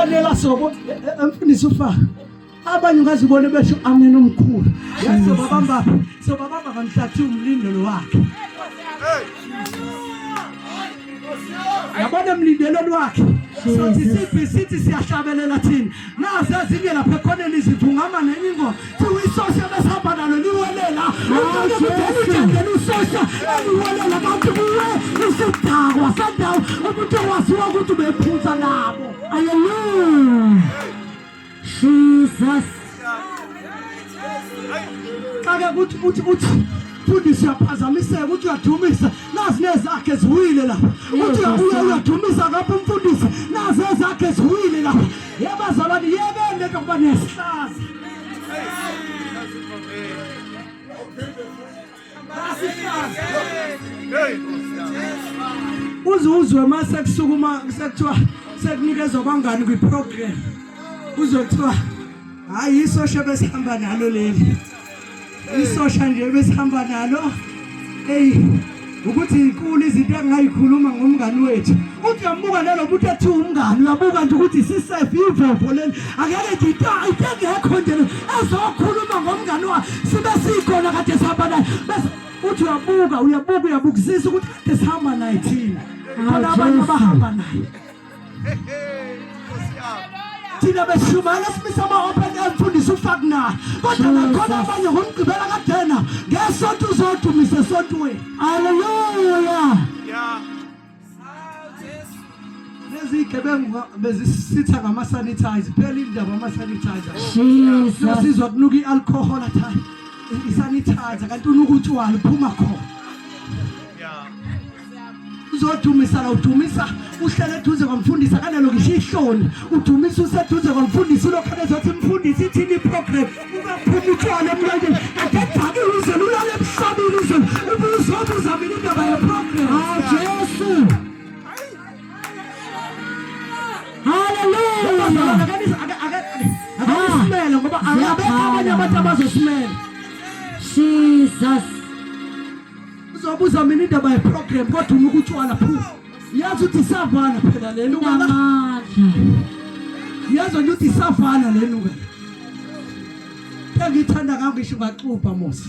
Siyanela sobo emfundisi ufa. Abanye ungazibona besho amen omkhulu. Yazi sobabamba sobabamba kamhlathi umlindelo wakhe. Yabona emlindelweni wakhe. Sothi siphi sithi siyahlabelela thina. Nazi ezinye lapha ekhoneni zivungama nenye ingoma. Thiwa isosha besihamba nalo liwelela. Uqale isosha eliwelela kanti kuwe isidakwa sendawo umuntu owaziwa ukuthi ubephuza nabo. Hallelujah. Jesus. Xake kuthi uthi uthi mfundisi uyaphazamiseka uthi uyadumisa nazi nezakhe ziwile lapha uthi uyabuya uyadumisa ngapha umfundisi nazi ezakhe ziwile lapha yabazalwane yekeni lento kuba nesihlaza uze uzwe uma sekusukuma sekuthiwa sekunikezwa abangani kwi-program uzwe kuthiwa hhayi isosha besihamba nalo leli isosha nje besihamba nalo eyi ukuthi inkulu izinto engingayikhuluma ngomngani wethu uthi uyambuka nalo muntu ethi umngani uyabuka nje ukuthi sisefe ivovo leli akeke nje into into engekho nje ezokhuluma ngomngani wakhe sibe sikhona kade sihamba naye bese uthi uyabuka uyabuka uyabukisisa ukuthi kade sihamba naye thina khona abanye abahamba naye thina beshumayela simisa ama-open air mfundisi ufaknayo kodwa nakhona abanye ngomgqibela kadena ngesonto uzodumisa esontweni haleluya lezi gebengu bezisitha ngama-sanitizer phela indaba ama-sanitizer sizwa kunuka i-alcohol atha i-sanitizer kanti unuka utshwala uphuma khona uzodumisa la udumisa uhlele eduze kwamfundisi akanalo ngisho ihloni udumisa useduze kwamfundisi ulokhu ebezothi mfundisi ithini iprogram ubephuma utshwala emlonyeni kade edakiwe izolo ulale emhlabeni izolo ubuzobuza mina indaba yeprogram ah Jesu Hallelujah Akasimele ngoba akabekho abanye abantu abazosimela Jesus Uzobuza mina indaba yeprogram kodwa unuka utshwala phu. Yazi ukuthi isavana phela le nuka la. Yazi nje ukuthi isavana le nuka. Engithanda ngakho ngisho ungaxubha mos.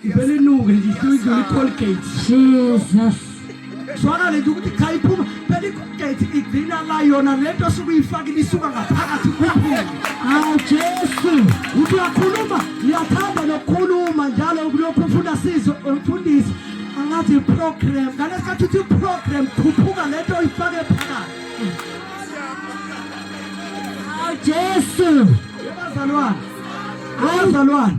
Ivele inuke nje idlula iColgate. Jesus. Zwakale nje ukuthi cha iphuma phela iColgate igcina la yona lento osuke uyifakile isuka ngaphakathi ikhuphuke. Awu Jesu. Uthi uyakhuluma Ngiyathanda nokukhuluma njalo kulokhu ufuna sizwe umfundisi angathi program ngalesikhathi uthi program khuphuka lento oyifake phakathi. Awu Jesu. Bazalwane. Bazalwane.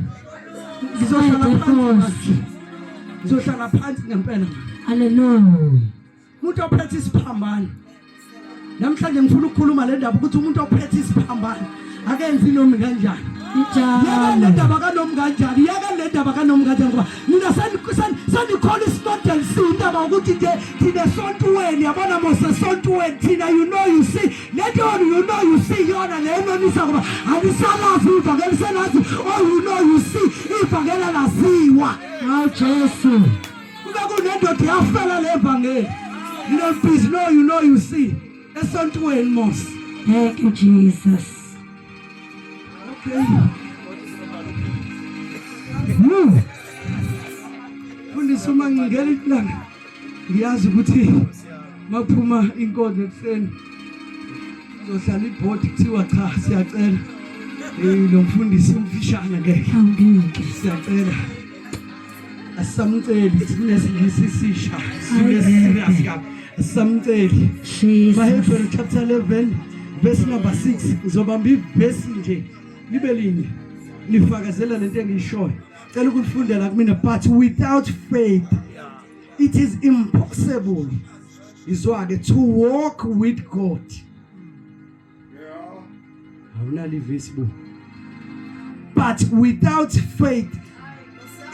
Ngizohlala phansi. Ngizohlala phansi ngempela. Hallelujah. Umuntu ophethe isiphambano. Namhlanje ngifuna ukukhuluma le ndaba ukuthi umuntu ophethe isiphambano akenzi nomi kanjani. Yeka le ndaba kanomi kanjani, yeka le ndaba kanomi kanjani ngoba nina senikhola isimodel sindaba ukuthi nje thina esontweni yabona mose esontweni thina you know you see le nto you know you see yona le enonisa ngoba anisalazi ivangeli senazi oh you know you see ivangeli alaziwa. Awu Jesu. Kube kunendoda yafela le vangeli. Nina no you know you see esontweni mos. Thank you Jesus. Okay. Fundisa uma ngingena ilanga ngiyazi ukuthi maphuma inkonzo ekuseni uzohlala ibhodi kuthiwa cha siyacela eh lo mfundisi umfishane ngeke siyacela Asisamceli sinesingisi isisha sineserious kabi asisamceli. Mahebheru chapter 11 verse number 6 ngizobamba ivesi nje libe linye lifakazela lento engiyishoyo. Cela ukulifundela kumina but without faith it is impossible izwa ke to walk with God. Awunalo ivesi bo. But without faith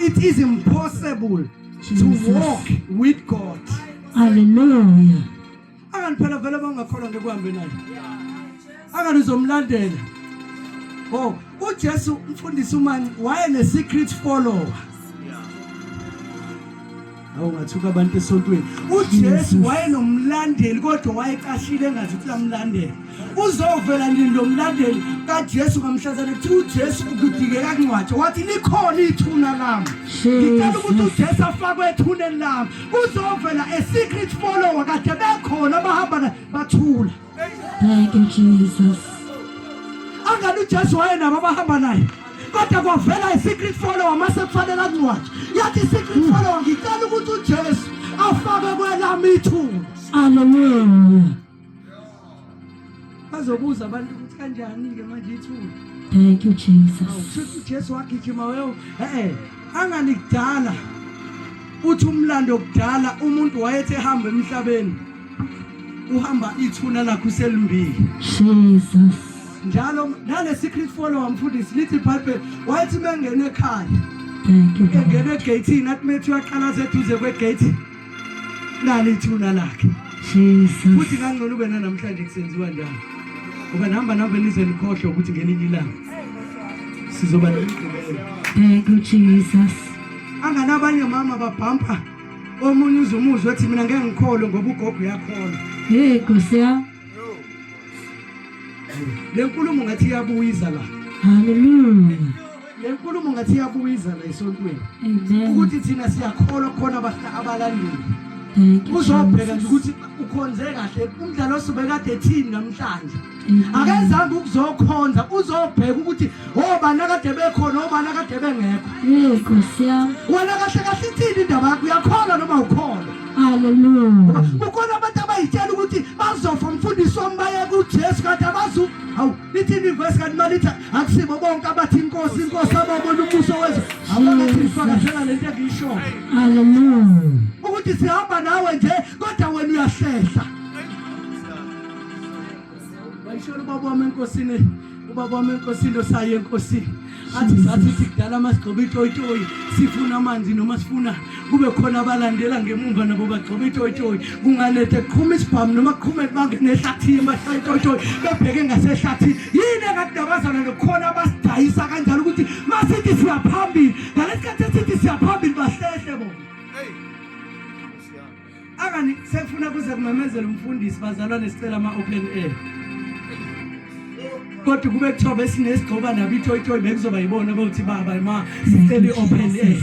it is impossible to walk with God. Hallelujah. Akani phela vele bangakholwa ngeke uhambe naye. Akani uzomlandela. Oh, uJesu umfundisi umani waye ne secret follower. Awu ngathuka abantu esontweni. UJesu wayenomlandeli kodwa wayecashile engazi ukuthi uyamlandela. Uzovela nini lo mlandeli kaJesu ngamhlazane kuthiwa uJesu kudingeka kungcwatshwe wathi likhona ithuna lami. Ngicela ukuthi uJesu afakwe ethuneni lami. Kuzovela a secret follower kade bekhona abahamba bathula. Thank you Jesus. Angani uJesu wayenabo abahamba naye. Kodwa kwavela i-secret follower mase kufanele angcwatshwe. Yathi i-secret follower ngicela ukuthi uJesu afake kwelami ithuna. Hallelujah. Bazobuza abantu ukuthi kanjani ke manje ithuna. Thank you Jesus. Awuthi uJesu wagijima weyo eh angani kudala uthi umlando kudala umuntu wayethe ehamba emhlabeni uhamba ithuna lakhe uselimbili Jesus njalo nale secret follower mfundisi lithi iBhayibheli wayethi mengena ekhaya Thank you engena egate athi methi uyaqala seduze kwegate nali ithuna lakhe Jesus futhi kangcono ube namhlanje kusenziwa njalo ngoba nihamba nihamba nize nikhohlwe ukuthi ngelinye ilanga sizoba nomgqibelo Thank you Jesus anganabanye mama babhampa omunye uze umuzwe ethi mina ngeke ngikholwe ngoba ugogo uyakholwa Hey Nkosi yami. Le nkulumo ngathi iyabuyiza la. Hallelujah. Le nkulumo ngathi iyabuyiza la esontweni. Amen. Ukuthi thina siyakholwa khona abalandeli. Thank you. Uzobheka nje Jesus. ukuthi ukhonze kahle umdlalo osuke kade ethini namhlanje. Amen. Akezange ukuzokhonza uzobheka ukuthi obani akade bekhona obani akade bengekho. Hey Nkosi yami. Wena kahle kahle ithini indaba yakho uyakholwa noma awukholwa? Hallelujah. Kukhona abantu abayitshela ukuthi bazofa umfundisi wami baye kuJesu kanti abazu hawu lithini ivesi kanti malithi akusibo bonke abathi inkosi inkosi ababona umbuso wezwe awukathi ngifakazela lento engiyishoyo. Hallelujah. Ukuthi sihamba nawe nje kodwa wena uyahlehla. Wayishona ubaba wami enkosini, ubaba wami enkosini osaye enkosini. Athi sathi sikudala masigcoba itoyitoyi sifuna amanzi noma sifuna kube khona abalandela ngemumva nabo bagcoba itoyitoyi kungalethe kuqhuma isibhamu noma kuqhume bangene ehlathini bashaya itoyitoyi bebheke ngasehlathini yini engathi nokukhona abasidayisa kanjalo ukuthi masithi siyaphambili ngalesikhathi esithi siyaphambili bahlehle bona Akani sekufuna kuze kumemezele umfundisi bazalwane sicela ama open air. Kodwa kube kuthiwa besinesigcoba nabo itoyitoyi bekuzoba yibona bokuthi baba ma sicela i-open air.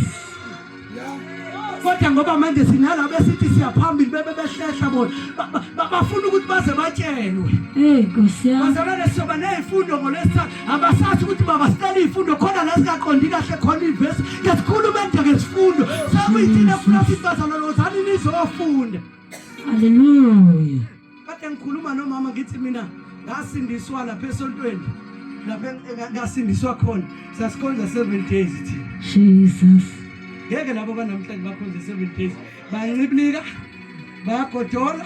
Kodwa ngoba manje sinalabo esithi siyaphambili bebe behlehla bona bafuna ukuthi baze batshelwe. Hey Nkosi yami. Bazalwane sizoba nezifundo ngolwesithathu abasazi ukuthi baba sicela izifundo khona la singaqondi kahle khona ivesi ngesikhulume nje ngesifundo sekuyithina funa sithi bazalwane wozani nizofunda. Hallelujah. Kade ngikhuluma nomama ngithi mina ngasindiswa lapha esontweni lapha ngasindiswa khona sasikhonza 7 days thina. Jesus. Ngeke labo banamhlanje bakhonze 7 days bayancibilika bayagodola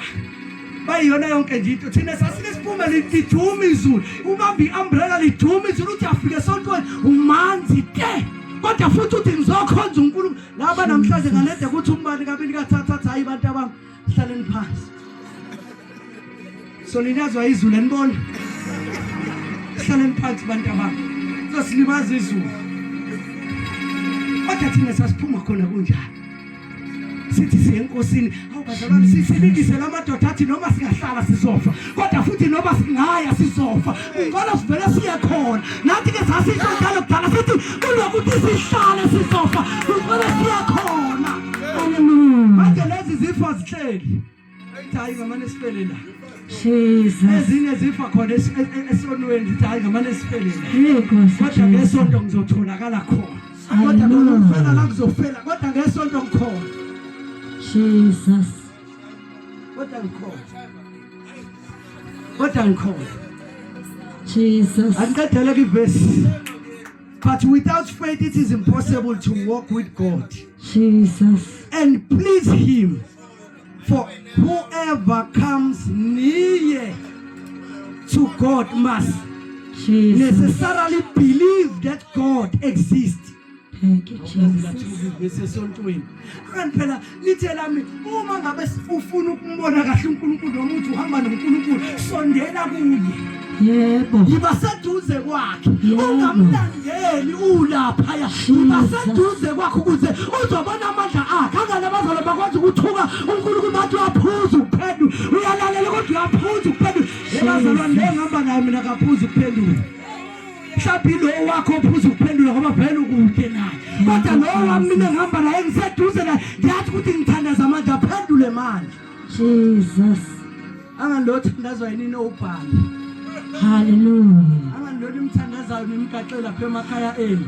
bayiyona yonke nje into thina sasike siphume liduma izulu ubambe i-umbrella liduma izulu uthi afike esontweni umanzi te kodwa futhi uthi ngizokhonza uNkulunkulu laba namhlanje ngalede ukuthi umbani kabili kathathu athi hayi bantu abami hlaleni phansi so ninazwa izulu anibona hlaleni phansi bantu abami sosilimaza izulu kodwa thina sasiphuma khona kunjalo sithi siye enkosini awu bazalwane sisilingise la madoda athi noma singahlala sizofa kodwa futhi noma singaya sizofa kungcono sivele siye khona nathi ke sasisho njalo kudala sithi kunokuthi sihlale sizofa kungcono siye khona manje lezi zifo azihleli Ithi hayi ngamane sifele la. Jesus. Ezinye zifa khona esonweni zithi hayi ngamane sifele la. Hey Nkosi. Kodwa ngesonto ngizotholakala khona. Kodwa ngizofela la ngizofela kodwa ngesonto ngikhona. Jesus. Kodwa ngikhona. Kodwa ngikhona. Jesus. Angiqedele kivesi. But without faith it is impossible to walk with God. Jesus. And please him. For whoever comes near to God must Jesus. necessarily believe that God exists. Thank you Jesus. Ivesi esontweni. Kanti phela lithe lami uma ngabe ufuna ukumbona kahle uNkulunkulu noma uthi uhamba noNkulunkulu sondela kuye. Yebo. Yiba seduze kwakhe. Yebo. Ungamlandeli ulaphaya. Yiba seduze kwakhe ukuze uzobona amandla akhe. Angane abazalwane bakwazi ukuthuka uNkulunkulu bathi uyaphuza ukuphendula. Uyalalela kodwa uyaphuza ukuphendula. Ebazalwane le ngihamba naye mina kaphuza ukuphendula. Mhlawumbe lo wakho ophuza ukuphendula ngoba vele ukude naye. Kodwa lo wami mina ngihamba naye ngiseduze naye ngiyathi ukuthi ngithandaza manje aphendule manje. Jesus. Angani lo thandazwa yini obhali. Hallelujah. Angani lo nimthandazayo nimgaxe lapha emakhaya enu.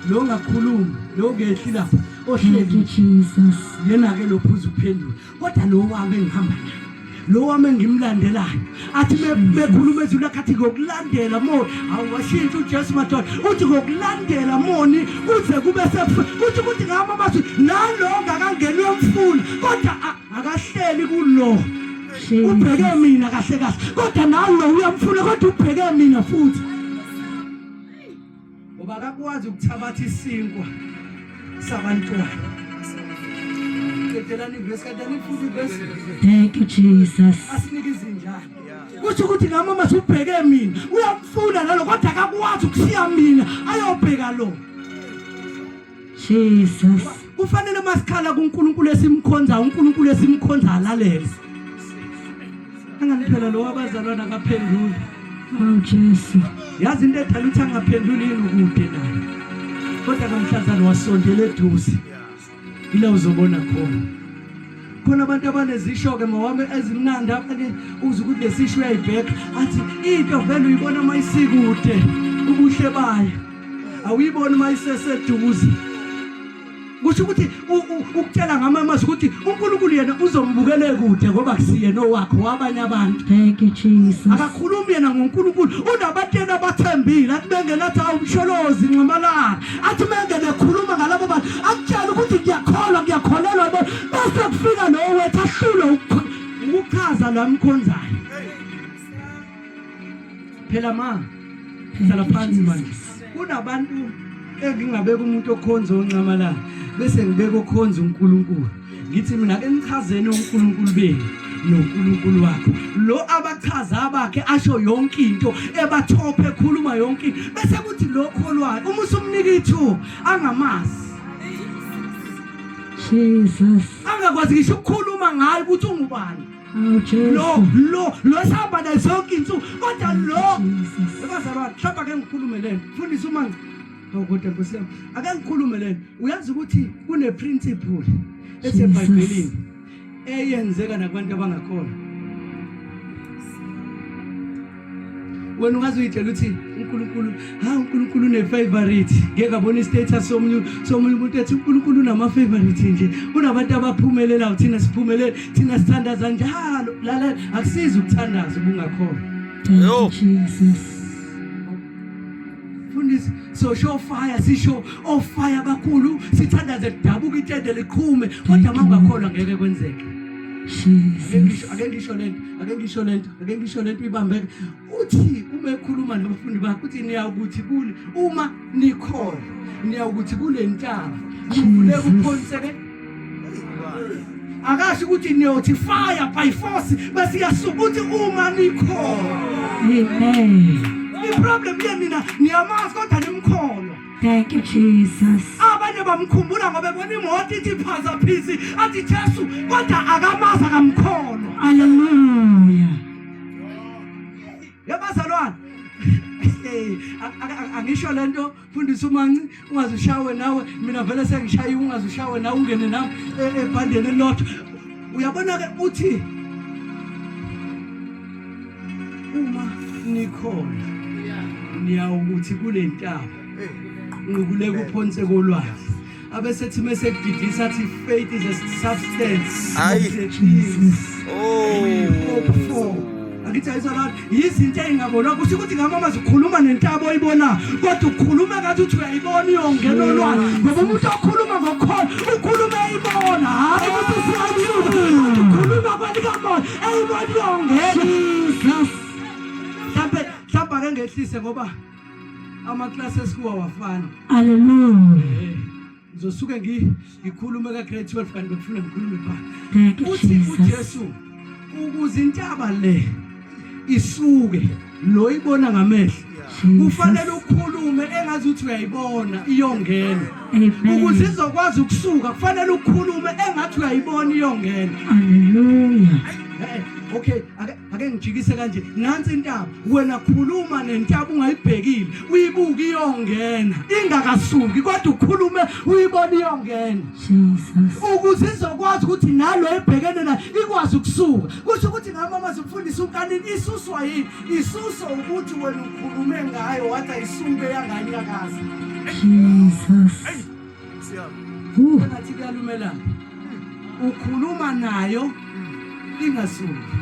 Lo ngakhulumi, lo ngehli lapha Thank you, ohleli. Jesus. Yena ke lo phuza ukuphendula. Kodwa lo wami engihamba naye. Lo wami engimlandelayo. Athi bekhuluma ezulu lakhe athi ngokulandela moni. Awashintsha uJesu madoda. Uthi ngokulandela moni kuze kube sekufa. Kuthi ukuthi ngama amazwi nalo ngakangeni uyomfuna kodwa akahleli kulo ubheke mina kahle kahle kodwa nawe uyamfuna kodwa ubheke mina futhi ngoba akakwazi ukuthabatha isinkwa sabantwana qedelani ivesi kanti anifundi ivesi. Thank you, Jesus. Asinike izinjani kusho ukuthi ngama masubheke mina uyamfuna nalo kodwa akakwazi ukushiya mina ayobheka lo. Jesus. Kufanele masikhala kuNkulunkulu esimkhonza, uNkulunkulu esimkhonza alalele. Angani phela lo wabazalwana akaphenduli. Oh Jesu. Yazi into edala ukuthi angaphenduli yini ukude naye. Kodwa kamhlazana wasondela eduze. Ila uzobona khona. Khona abantu abanezisho ke mawami ezimnandi abanye uze ukuthi lesisho uyayibheka athi into vele uyibona mayisikude ubuhle bayo. Awuyiboni mayiseseduze. Kusho ukuthi ukutshela ngamamazwi ukuthi uNkulunkulu yena uzombukele kude ngoba kusiyena owakho wabanye abantu. Thank you, Jesus. Akakhulumi yena ngoNkulunkulu unabatshela abathembile athi bengena athi awumsholozi nxamalala athi mengene ekhuluma ngalabo bantu akutshela ukuthi ngiyakholwa ngiyakholelwa yabo bese kufika lowo wethu ahlulwe ukuchaza lo amkhonzayo. Phela ma hlala phansi manje kunabantu engingabeka umuntu okhonza onxamalala bese ngibeka okhonza uNkulunkulu ngithi mina ake nichazeni uNkulunkulu benu noNkulunkulu wakho lo abachaza abakhe asho yonke into ebathophe ekhuluma yonke into bese kuthi lo kholwayo uma usumnika ithuba angamazi. Jesus. Angakwazi ngisho ukukhuluma ngayo ukuthi ungubani. Oh Jesu. Lo lo lo sihamba naye zonke insuku kodwa lo ebazalwane mhlawumbe ake ngikhulume lento mfundisi uma Hawu kodwa Nkosi yami ake ngikhulume lento uyazi ukuthi kune principle eseBhayibhelini eyenzeka nakubantu abangakholwa. Wena ungaze uyitshela ukuthi uNkulunkulu ha uNkulunkulu une favorite ngeke abone istatus somunye somunye umuntu ethi uNkulunkulu unama favorite nje kunabantu abaphumelelayo thina siphumelele thina sithandaza njalo lalela akusizi ukuthandaza ubungakholwa. Thank you, Jesus. Mfundisi so show fire sisho ofire abakhulu sithandaze kudabuka itende liqhume kodwa mangakholwa ngeke kwenzeke. Jesus. Ake ngisho lento, ake ngisho lento, ake ngisho lento ibambeke. Uthi uma ekhuluma nabafundi bakhe uthi niyawukuthi kule uma nikholwa niyawukuthi kule ntaba nivule kuphonseke akasho ukuthi niyothi fire by force bese iyasuka uthi uma nikholwa. Amen. I-problem yenina niyamazi kodwa nimkholwa. Thank you, Jesus. Abanye bamkhumbula ngoba ebona imoto ithi phaza phisi athi Jesu kodwa akamazi akamkholwa. Hallelujah. Yabazalwane. Angisho lento fundisa umanci ungaze ushawe nawe mina vele sengishayiwe ungaze ushawe nawe ungene nami ebhandeni elilodwa. Uyabona ke uthi uma nikhona niyawukuthi kule ntaba nqukuleka uphonse kolwandle abesethi mesekudidisa athi faith is a substance Ayi. of the things Oh. we hope for angithi ayizwakala yizinto ey'ngabonwa kusho ukuthi ngamama zikhuluma nentaba oyibona kodwa ukhuluma ngathi uthi uyayibona iyongena olwandle ngoba umuntu okhuluma ngokukholwa ukhuluma eyibona hhayi ukuthi siyanyuka kodwa ukhuluma kwelikamoya eyibona iyongena. Jesus. Mhlampe mhlampe ake ngehlise ngoba amaklasi esikuwa wafana. Hallelujah. Ngizosuke ngikhulume ka grade 12 kanti bekufuna ngikhulume pha. Thank you, Uthi Jesus. uJesu ukuze intaba le isuke. Lo ibona ngamehlo. Kufanele ukhulume engazi ukuthi uyayibona iyongena. Ukuze izokwazi ukusuka kufanele ukhulume engathi uyayibona iyongena. Hallelujah. Okay, ake ngijikise kanje. Nansi intaba. Wena khuluma nentaba ungayibhekile. Uyibuke iyongena. Ingakasuki kodwa ukhulume uyibona iyongena. Jesus. Ukuze izokwazi ukuthi nalo ebhekene nayo ikwazi ukusuka. Kusho ukuthi ngamama zimfundisa ukanini isuswa yini? Isuswa ukuthi wena ukhulume ngayo wathi ayisuke yanganyakaza. Jesus. Sengathi kuyalumelana. Ukhuluma nayo ingasuki.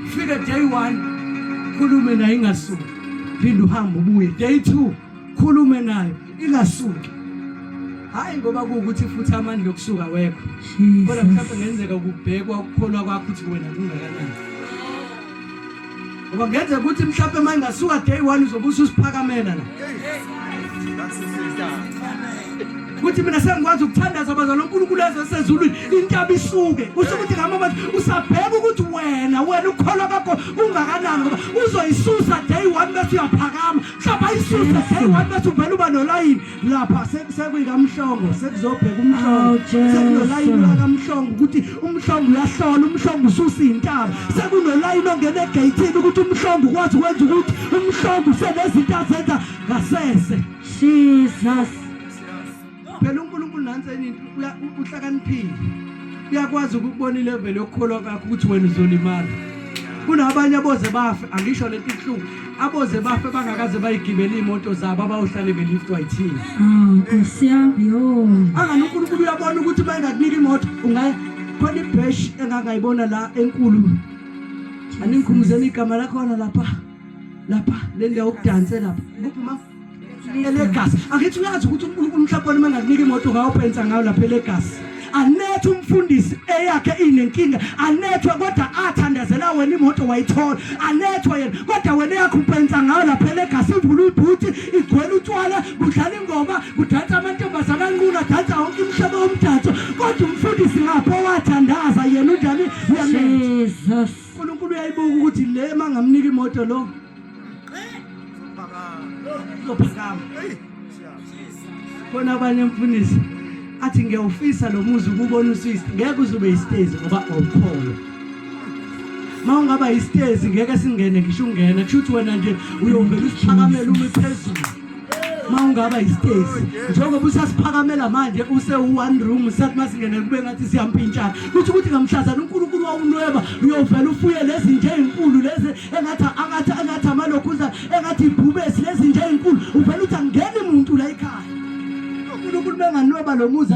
Fike day 1 khulume nayo ingasuki. Phinde uhambe ubuye day 2 khulume nayo ingasuki. Hayi ngoba kuwukuthi futhi amandla okusuka wekho. Kodwa mhlawumbe ngenzeka ukubhekwa ukukholwa kwakho ukuthi wena kungakanani. Ngoba kungenzeka ukuthi mhlawumbe uma ingasuka day 1 uzobe ususiphakamela la. Kuthi mina sengikwazi ukuthandaza bazalwane uNkulunkulu ezasezulwini intaba isuke. Kusho ukuthi ngama abantu usabheka ukuthi wena wena ukholwa kwakho kungakanani ngoba uzoyisusa day 1 bese uyaphakama. Mhlawumbe ayisuse day 1 bese uvela uba nolayini lapha sekuyikamhlongo sekuzobheka umhlongo sekunolayini lakamhlongo ukuthi umhlongo uyahlola umhlongo ususa intaba sekunolayini ongena egeyithini ukuthi umhlongo ukwazi ukwenza ukuthi umhlongo usenezinto azenza ngasese. Jesus. Phela uNkulunkulu nansi enye into uhlakaniphile. Uyakwazi ukubona ilevel yokukholwa kwakho ukuthi wena uzolimala. Kunabanye aboze bafe, angisho lento ibuhlungu. Aboze bafe bangakaze bayigibele imoto zabo abayohlale beliftwa yithina. Ah, Nkosi yami yo. Angani uNkulunkulu uyabona ukuthi bayingakunika imoto ungaya khona ibhesh engangayibona la enkulu. Aningikhumbuzeni igama lakhona lapha. Lapha le ndawo okudanse lapha. Kuphi ma? Elegasi. Angithi uyazi ukuthi uNkulunkulu mhlawumbe uma engakunika imoto ungawupensa ngayo lapha elegasi. Anethe umfundisi eyakhe inenkinga, anethwe kodwa athandazela wena imoto wayithola. Anethwe yena kodwa wena eyakhe upensa ngayo lapha elegasi ivula ibhuti igcwele utshwala, kudlala ingoma, kudansa amantombazana anquna, adansa wonke imihlobo yomdanso. Kodwa umfundisi ngapho wathandaza yena unjani? Uyanetha. Jesus. uNkulunkulu uyayibuka ukuthi le mangamnika imoto lo uzophakama. Khona abanye mfundisi athi ngiyawufisa lo muzi ukubona usisi ngeke uze ube yisitezi ngoba awukholwa. Uma ungaba yisitezi ngeke singene ngisho ungena kusho ukuthi wena nje uyovela usiphakamele ume phezulu. Uma ungaba yisitezi njengoba usasiphakamela manje use one room sathi masingene kube ngathi siyampintshana kusho ukuthi ngamhlazana uNkulunkulu wawunweba uyovela ufuye lezi nje ezinkulu lezi engathi angathi angathi amalokhuza engathi ibhubesi lezi nje ezinkulu uvela uthi angeni muntu la ekhaya uNkulunkulu benganweba lo muzi.